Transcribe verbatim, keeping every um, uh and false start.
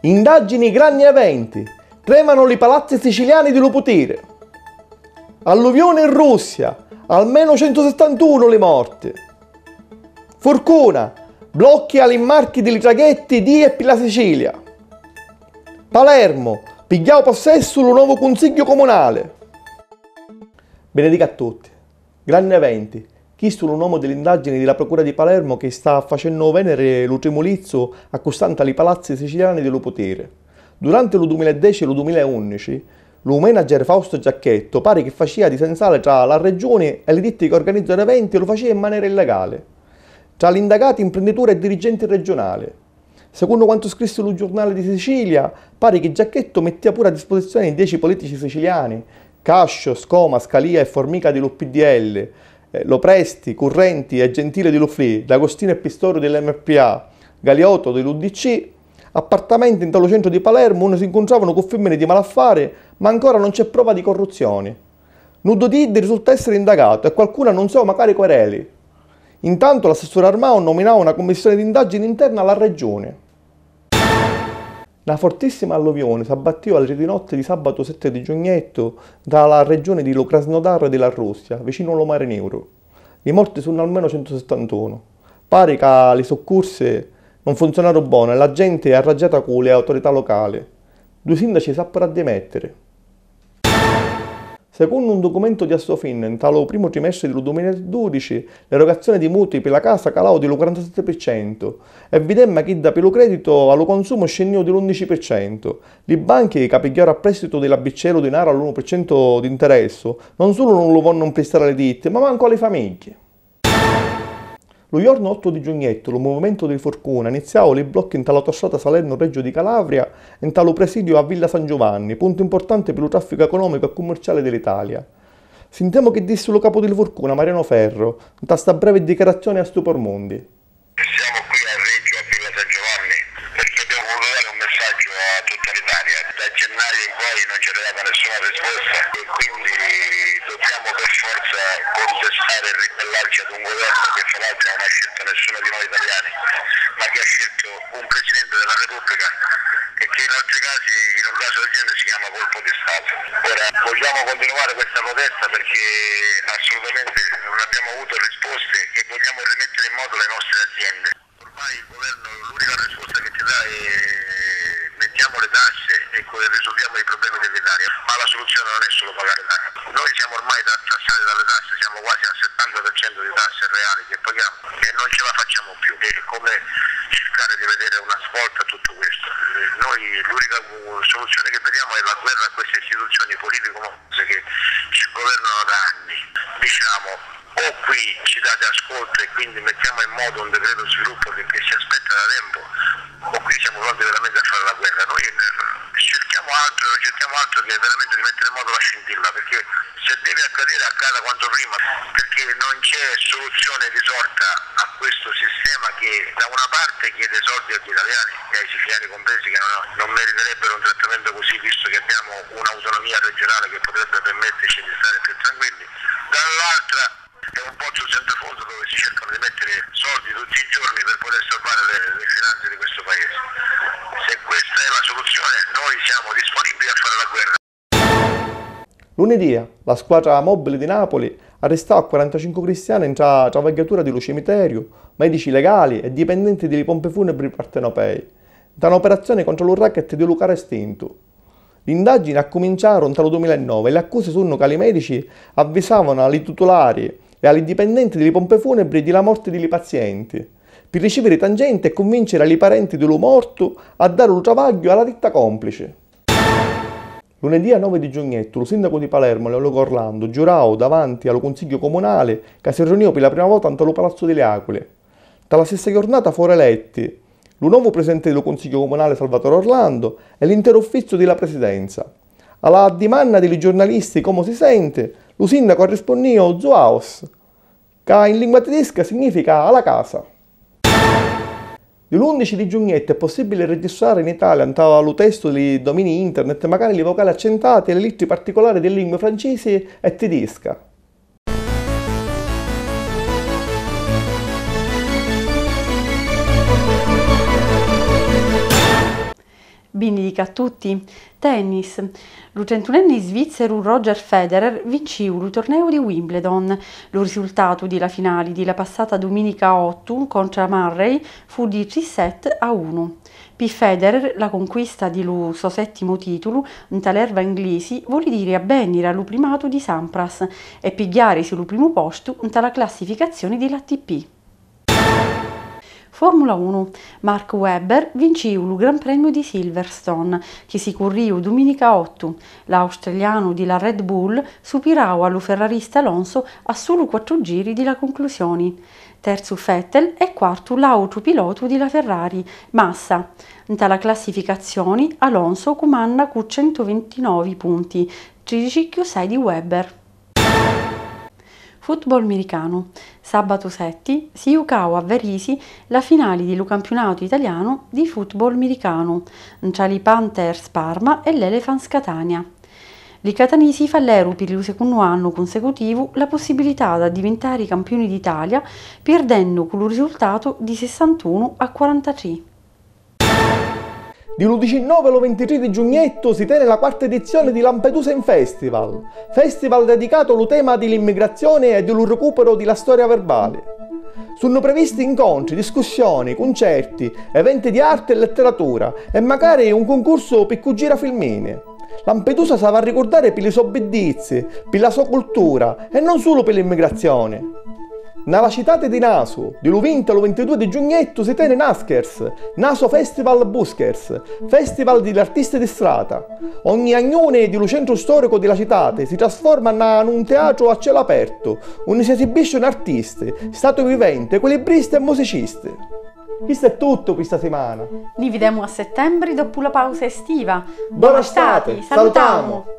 Indaggini, granni eventi. Tremanu li palazzi siciliani di lu putiri. Alluviuni in Russia, almenu centusettantunu li morti. Furcuna, blocchi a l'immarchi di li traghetti di e pi la Sicilia. Palermu, pigghiau possessu lu novu cunsigghiu comunali. Benedica a tutti. Granni eventi. Chistu lu nomu di l'indaggini di la Procura di Palermo chi sta facennu vèniri lu trimulizzu accussanti a li palazzi siciliani di lu putiri. Duranti lu dumila e deci e lu dumila e unnici, lu manager Fausto Giacchetto pari chi facìa di sensale tra la Regioni e li ditti chi organizzanu eventi e lu facìa in manera illegali. Tra l'indagati, imprendituri e dirigenti regionali. Secunnu quantu scrissi lu Giurnale di Sicilia, pari chi Giacchetto mittìa puru a disposizioni dieci politici siciliani, Cascio, Scoma, Scalia e Formica di lu P D L, eh, Lopresti, Currenti e Gentile di lu Fli, D'Agostino e Pistoru di l'M P A, Galiotto di l'U D C, appartamenti nta lu centru di Palermu unni si ncuntravanu cu fimmini di malaffari, ma ancora non c'è prova di corruzzioni. Nuddu di iddi risulta essiri indagatu e qualcunu annunziau macari quereli. Intantu l'assessuri Armao nominau na cummissioni d'indaggini interna a la Regioni. Na fortissima alluvioni s'abbattìu a li tri di notti di sabatu setti di giugnettu nta la regioni di lu Krasnodar di la Russia, vicinu a lu Mari Niuru. Li morti sunnu almenu centusettantunu. Pari ca li succursi non funzionaru bonu e la genti è arraggiata cu li autorità locali. Dui sindaci s'appiru a dimettiri. Secunnu un ducumentu di Assofin, nta lu primu trimestri di lu dumila e dudici, l'erogazioni di mutui pi la casa calau di lu quarantasetti pi centu e videmma chidda pi lu creditu a lu consumu scinnìu di l'undici pi centu. Li banchi ca pigghiaru a prestitu di l'abbiccelu dinaru a l'unu pi centu d'interessu, non sulu non lu vonnu mpristari a li ditti, ma mancu a li famigghi. Lu jornu ottu di giugnettu lu muvimentu di Furcuna iniziau li blocchi nta l'autostrata Salernu-Reggio di Calabria e nta lu presidiu a Villa San Giuvanni, puntu importanti pi lu trafficu economicu e cummurciali di l'Italia. Sintemu chi dissi lu capu di li Furcuna, Mariano Ferro, nta sta brevi dichiarazioni a Stupor Mundi. Siamo qui a Reggio, a Villa San Giovanni, perché abbiamo voluto dare un messaggio a tutta l'Italia. Da gennaio in poi non ci è arrivata nessuna risposta e quindi dobbiamo per forza contestare e ribellarci ad un governo che fra l'altro non ha scelto nessuno di noi italiani, ma che ha scelto un presidente della Repubblica e che in altri casi, in un caso del genere, si chiama colpo di Stato. Ora, vogliamo continuare questa protesta perché assolutamente non abbiamo avuto risposte e vogliamo rimettere in moto le nostre aziende. Ormai il governo l'unica risposta che ti dà è: mettiamo le tasse e co-, risolviamo i problemi dell'Italia, ma la soluzione non è solo pagare tasse. Noi siamo ormai tartassati dalle tasse, siamo quasi al settanta per cento di tasse reali che paghiamo e non ce la facciamo più. È come cercare di vedere una svolta a tutto questo. Eh, noi l'unica, uh, soluzione che vediamo è la guerra a queste istituzioni politico-mafiose che ci governano da anni. Diciamo, o qui ci date ascolto e quindi mettiamo in moto un decreto sviluppo che, che si aspetta da tempo, o qui siamo pronti veramente a fare la guerra. Noi, eh, cerchiamo altro, non cerchiamo altro che veramente di mettere in moto la scintilla, perché se deve accadere accada quanto prima, perché non c'è soluzione risorta a questo sistema che da una parte chiede soldi agli italiani e ai siciliani compresi che non, non meriterebbero un trattamento così, visto che abbiamo un'autonomia regionale che potrebbe permetterci di stare più tranquilli, dall'altra è un pozzo senza fondo dove si cercano di mettere soldi tutti i giorni per poter salvare le, le finanze di questo paese. Se questa è la soluzione, noi siamo disponibili a fare la guerra. Luni dia, la squatra mobili di Napoli arristau a quarantacincu cristiani ntra travagghiatura di lu cimiteriu, medici legali e dipendenti di li pompi funebri partenopei, nta na operazioni contra lu racket di lu caru estintu. L'indagini accuminciaru nta lu dumila e novi e li accusi sunnu ca li medici avvisavanu a li tutulari e a li dipendenti di li pompi funebri di la morti di li pazienti, pi riciviri tangenti e cunvinciri a li parenti di lu mortu a dari lu travagghiu a la ditta complici. Lunedì a novi di giugnettu, lu sindacu di Palermo, Leoluca Orlando, giurau davanti a lu Cunsigghiu Comunali ca si riunìu pi la prima vota nta lu Palazzu di li Aculi. Nta la stissa jurnata foru eletti lu novu presidenti di lu Cunsigghiu Comunali Salvatore Orlando e l'interu uffizziu di la presidenza. A la dimanna di li giurnalisti comu si senti, lu sindacu arrispunnìu zuhaus, ca in lingua tedisca significa a la casa. Di l'undici di giugnettu è possibili registrari in Italia, nta lu testu di li dominii internet, macari li vocali accentati e li littri particulari di lingui francisi e tidisca. Binnidica a tutti. Tennis. Lu trentunenni svizzeru Roger Federer vincìu lu turneu di Wimbledon. Lu risultatu di la finali di la passata duminica ottu contra Murray fu di tri set a unu. Pi Federer la conquista di lu so sèttimu tìtulu nta l'erva nglisi voli diri abbènniri a lu primatu di Sampras e pigghiàrisi lu primu postu nta la classificazzioni di l'A T P. Formula unu. Mark Webber vincìu lu Gran Premiu di Silverstone, chi si currìu duminica ottu. L'australianu di la Red Bull supirau a lu ferrarista Alonso a sulu quattru giri di la conclusioni. Terzu Vettel e quartu l'àutru pilotu di la Ferrari, Massa. Nta la classificazzioni Alonso cumanna cu centuvintunovi punti, tridici cchiù sei di Webber. Football miricanu. Sàbatu setti si jucau a Varisi la finali di lu campiunatu italianu di football miricanu, ntra li Panthers Parma e l'Elephants Catania. Li catanisi falleru pi lu secunnu annu cunsecutivu la pussibilità d'addivintari campiuni d'Italia, pirdennu cu lu risultatu di sessantunu a quarantatrì. Di lu dicinnovi a lu vintitrì di giugnettu si teni la quarta edizioni di Lampedusa in Festival, festival dedicatu a lu tema di l'immigrazioni e di lu ricuperu di la storia verbali. Sunnu previsti incontri, discussioni, cuncerti, eventi di arti e letteratura e macari un cuncursu pi cu gira filmini. Lampedusa s'havi a ricurdari pi li so biddizzi, pi la so cultura e non sulu pi l'immigrazioni. Nna la citati di Nasu, di lu vinti a lu vintidui di giugnettu si teni Naskers, Naso Festival Buskers, festival di l'artisti di strata. Ogni agnuni di lu centru storicu di la citati si trasforma nna nun teatru a celu apertu, unni si esibisciuni artisti, statui viventi, equilibristi e musicisti. Chistu è tuttu pi sta simana. Ni videmu a settembri doppu la pausa estiva. Bona stati, salutamu!